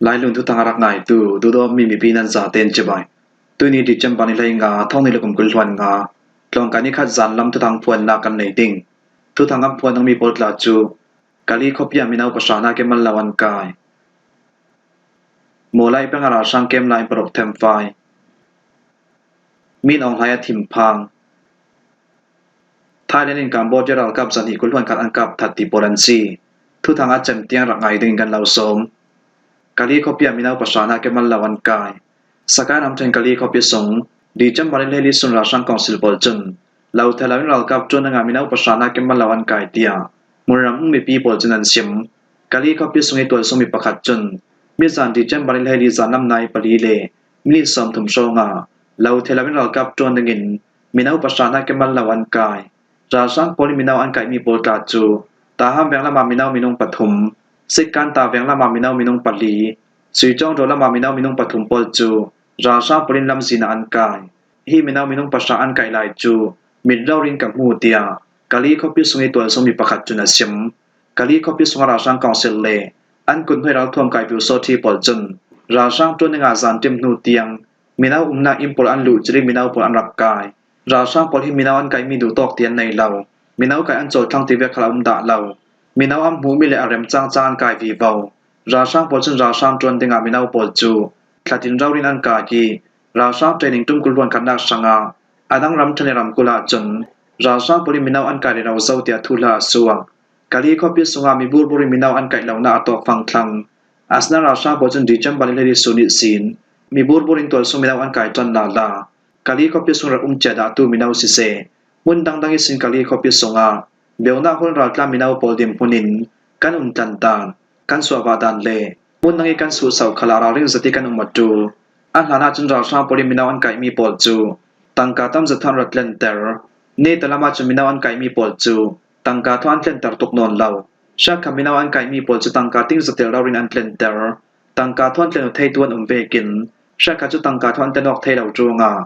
Lailun thutang a rak ngaitu duhdawmi mipi nan zaten cibai. Tuni December ni 15 thong ni le kum 25 tlawngkai nikhat zanlam thuthang phuannak kan nei ding. Thuthang kan phuan dingmi pawl tla cu Kali khuapi ah mino pahra hna kemal lo an kai. Mawlai peng ah ralhrang kem lai in paruk themfai. Min Aung Hlaing a thinphang. Thailand in Cambodia ralkap zahnih 20 khat an kap that ti pawl an si. Thuthang a cem tiang rak ngai ding kan lo sawm. Kali khuapi ah mino pahra hna kemal lo an kai. Sakae ramṭhen Kali khuapi sung December ni 14 sun ralhrang council pawl cun lothel lo in ralkap ṭuan ding ah mino pahra hna kemal lo an kai tiah hmunram um mipi pawl cun an chim. Kali khuapi sung i tualsungmi pakhat cun mizan December ni 14 zan lam nai pali le minute 30 hrawng ah lothel lo in ralkap ṭuan ding in mino pahra hna kemal lo an kai. Ralhrang pawl nih mino an kaihmi pawl tla cu Tahan veng lam ah mino minung pathum, Sikkan ta veng lam ah mino minung pali, Suicawngṭaw lam ah mino minung pathum pawl cu ralhrang pawl in lamzin ah an kai. Hi mino minung pahra an kai lai cu mit raurin ka hmu tiah Kali khuapi sung i tualsungmi pakhat cun a chim. Kali khuapi sung ah ralhrang council le an kuthnuai ralthuam kai pyusawṭhi pawl cun ralhrang ṭuan ding ah zanṭim hnu tiang mino umnak inn pawl an luh ciri mino pawl an rak kai. Ralhrang pawl hi mino an kaimi duhtawk ti an nei lo. Mino kai an cawlthlang ti ve khal a um dah lo. Mino an hmuhmi le a rem cangcang an kai vivo. Ralhrang pawl cun ralhrang ṭuan dingah mino pawl cu thlatin rorin an kai i ralhrang training tum kul khatnak hrangah a dang ramṭhen le ramkulh ahcun ralhrang pawl hi mino an kai rih lo zo tiah thuhla a suak. Kali khuapi sungah miburbur in mino an kaih lonak a tawkfang thlang. Asinain ralhrang pawl cun December ni 14 suni sin miburbur in tualsung mino an kai ṭan lala. Kali khuapi sung rak um cia dah tu mino siseh, hmun dangdang i sin Kali khuapi sungah Beunak hol raltlam mino pawl dirhmun in kan um tlan dan, kan suahvah dan le hmun dang i kan suhsau khal ah ralring zat i kan um a ṭul. A hlan ahcun ralhrang pawl i mino an kaihmi pawl cu tangka tam zat an rat tlenter. Netalam ahcun mino an kaihmi pawl cu tangka thaw an tlenter tuk nawn lo. Shakha mino an kaihmi pawl cu tangka ting zatel rorin an tlenter. Tangka thaw an tlen u theitu an um vekin Shakha cu tangka thaw an tlen awk thei lo ruangah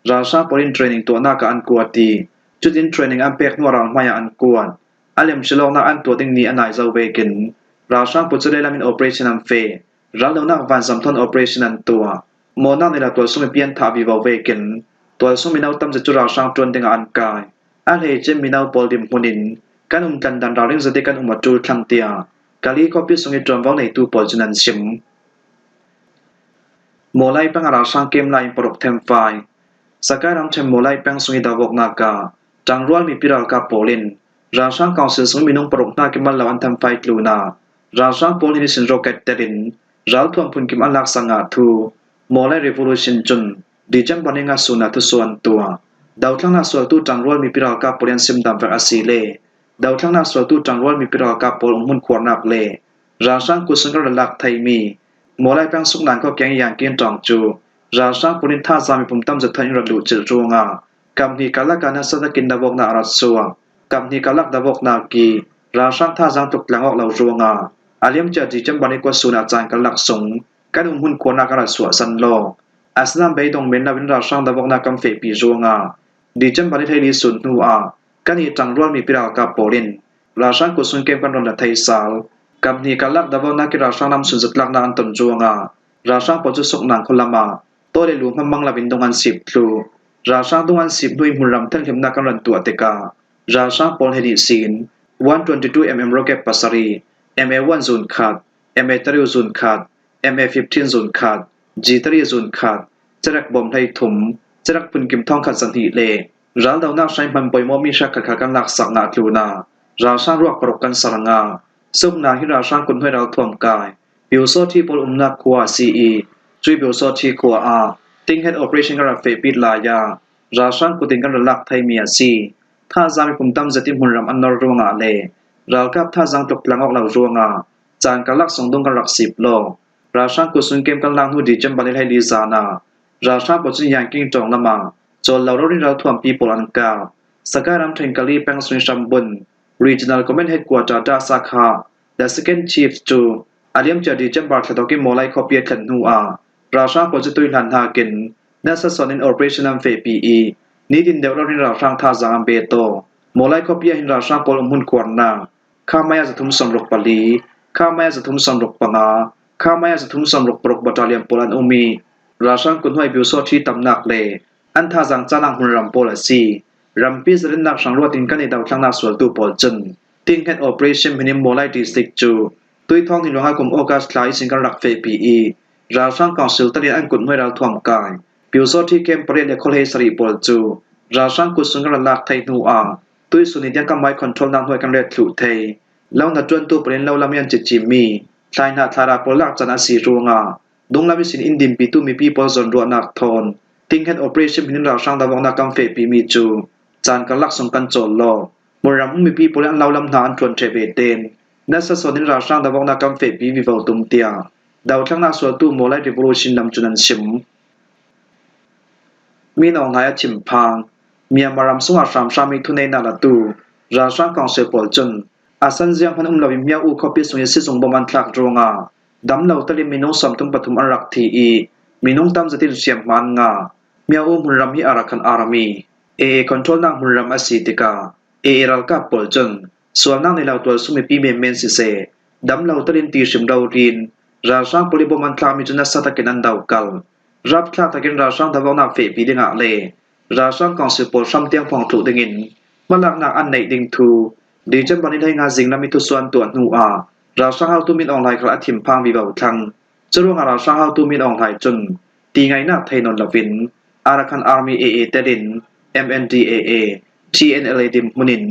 ralhrang pawl in training tuahnak ah an kuat i cutin training an pek hnu ah ral hmai ah an kuat. A lemsilawknak an tuah ding ni a nai zau vekin ralhrang pawl cu lehlam in operation an feh. Raldohnak vanzam thawn operation an tuah. Mawnak nih la tualsung mipi an thah vivo vekin tualsung mino tamzet cu ralhrang ṭuan dingah an kai. A hleice mino pawl dirhmun in kan umtlan dan ralring zat i kan um a ṭul thlang tiah Kali khuapi sung i ṭuanvo neitu pawl cun an chim. Mawlai peng ah ralhrang kem lai in paruk themfai. Sakai ramṭhen Mawlai peng sung i dawhawknak ah ṭangrual mipi ralkap pawl in ralhrang council sung minung paruk hna kemal lo an themfai tlun ah ralhrang pawl nih nisin rocket tel in ralthuam phunkim an lak sang ah thu Mawlai Revolution cun December ni nga sun ah thusu an tuah. Dothlannak sualtu ṭangrual mipi ralkap pawl in an simdam vek a si le dothlannak sualtu ṭangrual mipi ralkap pawl umhmun khuarnak le Ralhrang kutsung kan ra lak thaimi Mawlai peng sungnan khuakeng Yangkin ṭawng cu ralhrang pawl in thazaang mipum tam zathan in rat luhcilh ruangah kamhnih karlak ah nasat in davawknak a rat suak. Kamhnih karlak davawknak i ralhrang thazaang tluk tlang awk lo ruangah a liamcia December ni kuasun ah caan karlak sung kan umhmun khuarnak a rat suahsan law asinain beidong men lo in ralhrang davawknak kan fehpi ruangah December ni 14 sun hnu ah kan i ṭangrualmi pi ralkap pawl in Ralhrang kutsung kem kan ron la thei sal. Kamhnih karlak davawnak i ralhrang lam sun zatlaknak an ton ruangah ralhrang pawl cu soknang khualam ah taw le lu hmang lo in dong an sip thlu. Ralhrang dong an sip hnu i hmunram thenhlimnak kan ran tuah tikah ralhrang pawl he dih sin 122 mm rocket pasarih, MA1 zun khat, MA3 zun khat, MA15 zun khat, G3 zun khat, carek bom hlei thum, carek phunkim thong khat zahnih le Raldohnak hrai pawimawmi hriatkhat kha kan laksak nga tlun ah ralhrang ruak paruk kan ser nga. Suknak hi ralhrang kuthnuai ralthuam kai Pyusawthi pawl umnak khua a si i cui Pyusawthi khua ah tinghet operation kan rak fehpit lai ah ralhrang kut in kan ra lak thaimi a si. Thazaang miphun tam zat i hmunram an nor ruangah le ralkap thazaang tluktlang awk lo ruangah caan karlak sungdung kan rak sip law ralhrang kutsun kem kan lak hnu December ni 14 zan ah ralhrang pawl cun Yanking ṭawng lam ah Cawl lo rorin ralthuampi pawl an kap. Sagae ramṭhen Kali peng Sunhrambunh Regional Command Headquarter Dah Sakha The Second Chief cu a liamcia December thla thawk in Mawlai khuapi a thlen hnu ah ralhrang pawl cu tuihlan nakin nasa sawn in operation an fehpi i nitin deuh rorin ralhrang thazaang an pe taw. Mawlai khuapi ah hin ralhrang pawl umhmun khuarnak Khamai ah 364, Khamai ah 365, Khamai ah 366 battalion pawl an um i ralhrang kuthnuai Pyusawṭhi tamnak le an thazaang canak hmunram pawl a si. Rampi zalennak hrang ruat in kan i dothlangnak sualtu pawl cun Tinghet Operation hmin in Mawlai District cu tuithawng ni ruangah kum August thla i sin kan rak fehpi i ralhrang council talin an kuthnuai ralthuam kai Pyusawṭhi camp pariat le khuahlei sarih pawl cu ralhrang kutsung kan rak lak thai hnu ah tuisun ni tiang kan mai control nak hnuai kan ret thluh thei. Lo na ṭuantu pawl in lo lam i an cicimi thlaihnah thlara pawl lak can a si ruangah dunglam i sin in dinpitu mipi pawl zawnruahnak thawn tinghet operation min in ralhrang davoknak kan fehpimi cu caan karlak sung kan cawl law Mawram um mipi pawl an lo lam hna an ṭuan ṭheh ve ten. Nasa sawn in ralhrang davoknak kan fehpi vivo tum tiah dothlangnak sualtu Mawlai Revolution lam cun an chim. Min Aung Hlaing a thinphang. Myanmar ram sungah hramhram i thuneinak latu ralhrang council pawl cun a san ziang hmanh um loin Mya-U khuapi sung i sizung bom an thlak ruangah damlo talin minung 33 an rak thi i minung tam zatin hriamhma an ngah. Mya-U hmunram hi Arakan Army AA control nak hmunram a si tikah AA ralkap pawl cun sualnak nei lo tualsung mipi menmen siseh damlo talin ti hrim rorin ralhrang pawl i bom an thlakmi cu nasa takin an dokal. Rapthlak takin ralhrang davoknak fehpi dingah le ralhrang council pawl hram tiang phong thluh dingin hmalaknak an neih ding thu December ni 15 zinglam i thusuan tuah hnu ah ralhrang haotu Min Aung Hlaing khal a thinphang vivo thlang. Curuangah ralhrang haotu Min Aung Hlaing cun ti ngainak thei nawn loin Arakan Army AA telin MNDAA, TNLA dirhmun in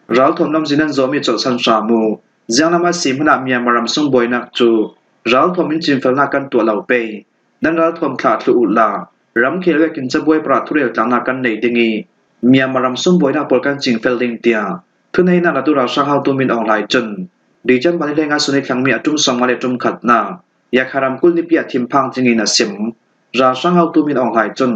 ralthuam lamzin an zawhmi colhsan hram u. Zianglam a si hmanh ah Myanmar ram sung buainak cu ralthuam in cinfelnak kan tuah lo pei. Nan ralthuam thlah thlu u la, ramkhel vekin cabuai parah thurel tlangnak kan nei ding i Myanmar ram sung buainak pawl kan cingfel ding tiah thuneinak latu ralhrang haotu Min Aung Hlaing cun December ni hleinga suni thlangmi a tum 50 le tum khatnak Yakha ramkulh nipi ah thinphang cingin a sim. Ralhrang haotu Min Aung Hlaing cun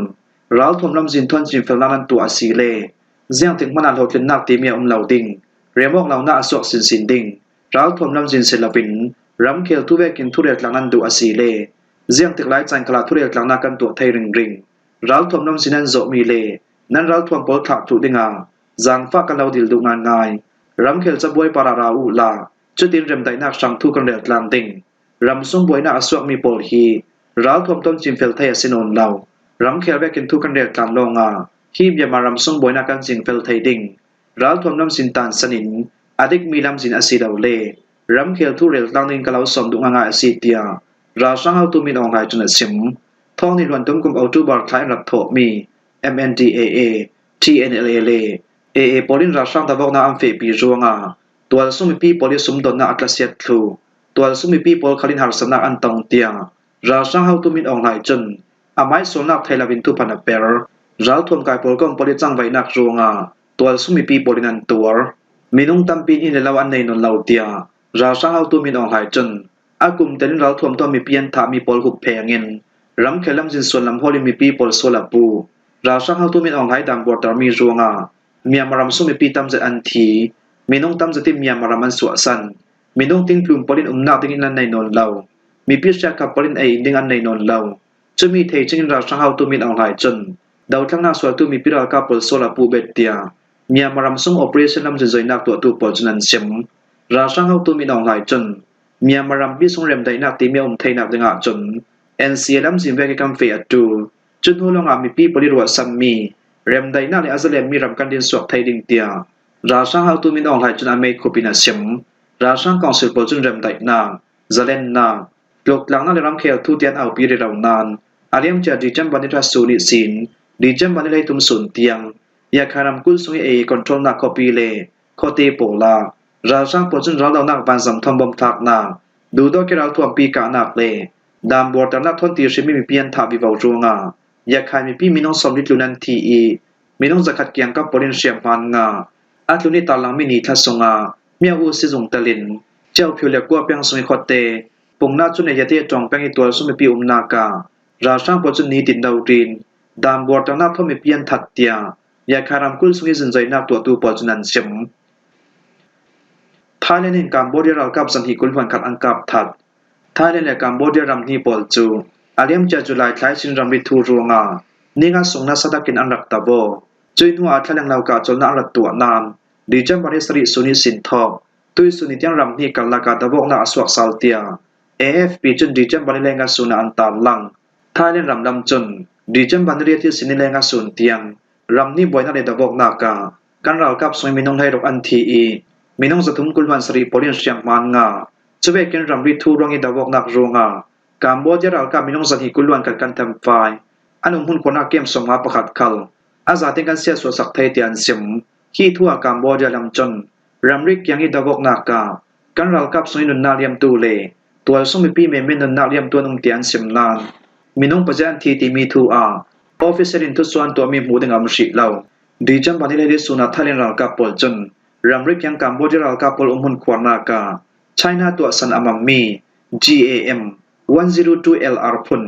ralthuam lamzin thuan cinfelnak nan tuah a si le ziangtik hmanh ah hlawhtlinnak timi a um lo ding, remawk lonak a suak sinsin ding, ralthuam lamzin si loin ramkhel thu vekin thurel tlang nan duh a si le ziangtik lai caan khala thurel tlangnak kan tuah thei ringring. Ralthuam lamzin nan zawhmi le nan ralthuam pawl thlah thuh dingah zaangfah kan lo dil duh ngaingai. Ramkhel cabuai para ra u la, cutin remdaihnak hrang thu kan rel tlang ding. Ramsung buainak a suakmi pawl hi ralthuam ton cinfel thei a si nawn lo. Ramkhel vekin thu kan rel tlang lawngah hi Myanmar ramsung buainak kan cingfel thei ding. Ralthuam lamzin tansan in a dikmi lamzin a si lo le ramkhel thu rel tlang ding ka lo sawm duh ngaingai a si tiah ralhrang haotu Min Aung Hlaing cun a chim. Thawng nih Hluantum kum October thla in rak thawhmi MNDAA, TNLA le AA pawl in ralhrang davoknak an fehpi ruangah tualsung mipi pawl i sumdonnak a tlasiat thlu. Tualsung mipi pawl khal in harsatnak an tong tiah ralhrang haotu Min Aung Hlaing cun amah i sualnak thei loin thuphan a per. Ralthuam kai pawl kong pawl i cangvaihnak ruangah tualsung mipi pawl in an tuar. Minung tampi nih le lo an nei nawn lo tiah ralhrang haotu Min Aung Hlaing cun a kum tel in ralthuam tuah mipi an thahmi pawl huppheng in ramkhel lamzin suallam hawl in mipi pawl sual a pu. Ralhrang haotu Min Aung Hlaing dang buartermi ruangah Myanmar ram sung mipi tamzet an thi. Minung tamzet in Myanmar ram an suahsan. Minung tingtlum pawl in umnak ding in an nei nawn lo. Mipi hriangkap pawl in ei ding an nei nawn lo. Cumi thei chungin ralhrang haotu Min Aung Hlaing cun dothlannak sualtu mipi ralkap pawl sual a puh bet tiah Myanmar ram sung operation lamzin zoinak tuahtu pawl cun an chim. Ralhrang haotu Min Aung Hlaing cun Myanmar rampi sung remdaihnak timi a um theinak dingah cun NCA lamzin vek hi kan feh a ṭul. Cu hnu lawngah mipi pawl i ruahsammi remdaihnak le a zalenmi ram kan din suak thei ding tiah ralhrang haotu Min Aung Hlaing cun a meikhup in a chim. Ralhrang council pawl cun remdaihnak, zalennak, tluktlangnak le ramkhel thu tiah an aupi rih lo nain a liamcia December ni thla su nih sin December ni 13 sun tiang Yakha ramkulh sung i ei control nak khuapi le khuate pawl ah ralhrang pawl cun raldohnak vanzam thawng thlaknak, duhdaw ke ralthuampi kahnak le dam buarternak thawnti hrimi mipi an thah vivo ruangah Yakha mipi minung 40 tlun an thi i minung 100 kiangkap pawl in hriamhman nga a tlun i tarlangmi ni thla sungah Mya-U sizung tel in Ciauphiu le Kua peng sung i khuate Pungna cu ne yate ṭawng peng i tualsung mipi umnak ah ralhrang pawl cu nitin dorin dam buarternak thawng mipi an that tiah Yakha ramkulh sung i zunzoihnak tuahtu pawl cun an chim. Thailand in Cambodia ralkap zahnih 20 hmankhat an kap that. Thailand le Cambodia ramhnih pawl cu a liamcia July thla i Chin ramri thu ruangah ninga sung nasa takin an rak tabo. Cui hnu ah thlaleng lo kahcawlnak an rat tuah nain December ni sarih suni sin thawk tuisun ni tiang ramhnih karlak ah davoknak a suak sal tiah. AFP cun December ni lenga sun ah an tarlang. Thailand ram lam cun December ni riat hi si ni lenga sun tiang ramhnih buainak le dawknak ah kan ralkap sung minung 16 an thi i minung 327 pawl in hriamhman nga cuvekin ramri thu ruang i dawknak ruangah Cambodia ralkap minung 221 kan thamfai an umhmun khuanak kem 51 khal a zaten kan sia suasak thei ti an sim. Hi thu ah Cambodia lam cun ramri kiang i dawknak ah kan ralkap sung i nunnak liamtu le tualsung mipi menmen nunnak liamtu an um ti an sim nain minung pazia an thi timi thu ah officer in thusuan tuahmi hmuh ding a um hrih lo. December ni le sun ah Thailand ralkap pawl cun ramri kiang Cambodia ralkap pawl umhmun khuarnak ah China tuahsan a mammi GAM 102LR phun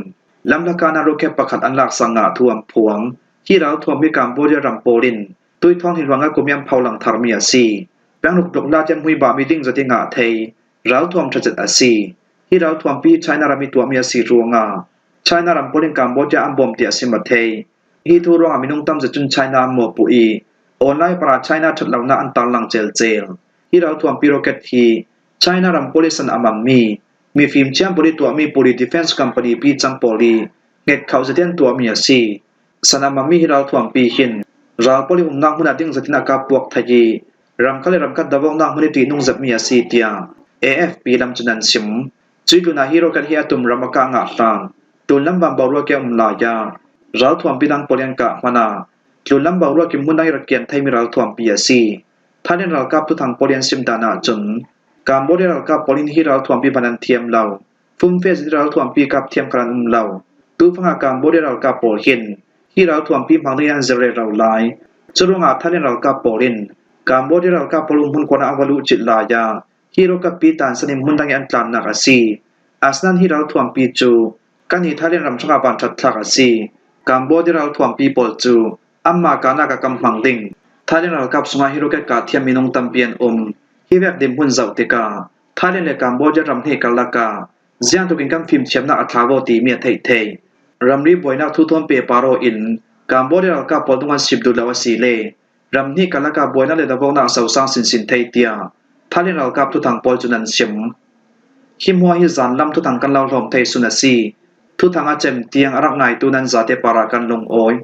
lamlakana rocket pakhat an lak sang ah thu an phuang. Hi ralthuam hi Cambodia ram pawl in tuithawng hi ruangah kum pho lang tharmi a si. Peng ruk la tian hui ba mi ding zati nga thei ralthuam ṭhacet a si. Hi ralthuam pi China ram i tuahmi a si ruangah China ram pawl in Cambodia an bawm ti a si ma thei. Hi thu ruangah minung tam cun China an mawhpuh i online para China ṭhatlonak an tarlang celcel. Hi ralthuam pi rocket hi China ram police an amam mi mifim thiam pawl i tuahmi poli defense company pi cang pawl i nget kho zatian tuahmi a si. Sanamami hi ralthuam pi hin ral pawl i umnak hmun ah ding zatin a kap puak thai i ramkhat le ramkhat davoknak hmun i ṭihnung zatmi a si tiah AFP lam cun an chim. Cui tlun ah hi rocket hi a tum ram a kah ngah hlan tlun lam van boruak i a um lai ah ralthuam pi dang pawl i an kah hmanh ah tlun lam boruak i hmun dang i rak kian thaimi ralthuam pi a si. Thailand ralkap tuthang pawl i an sim dan ahcun Cambodia ralkap pawl in hi ralthuam pi hman an thiam lo. Fumfe zit ralthuam pi kap thiam khan an um lo. Tufang ah Cambodia ralkap pawl hin hi ralthuam pi hmang ding in an zir rero lai. Curuangah Thailand ralkap pawl in Cambodia ralkap pawl umhmun kuan ah an va luh cit lai ah hi ralkap pi tansan in hmundang i an tlannak a si. Asinain hi ralthuam pi cu kan hi Thailand ram chungah vanṭhat thlak a si. Cambodia ralthuam pi pawl cu anmah kahnak ah kam hmang ding. Thailand ralkap sungah hi rocket kah thiam minung tampi an um. Hi vek dirhmun zoh tikah Thailand le Cambodia ram hnih karlak ah ziangtluk in kan fimthiamnak a thla vaw timi a theih thei. Ramri buainak thuthuam pe paro in Cambodia ralkap pawl tung an sip duh lo a si le ramhnih karlak ah buainak le davoknak a sosang sinsin thei tiah Thailand ralkap thuthang pawl cun an chim. Hi hmuah hi zanlam thuthang kan lo hlawm thei sun a si. Thuthang a cem tiang a rak ngaitu nan zate para kan lungawi.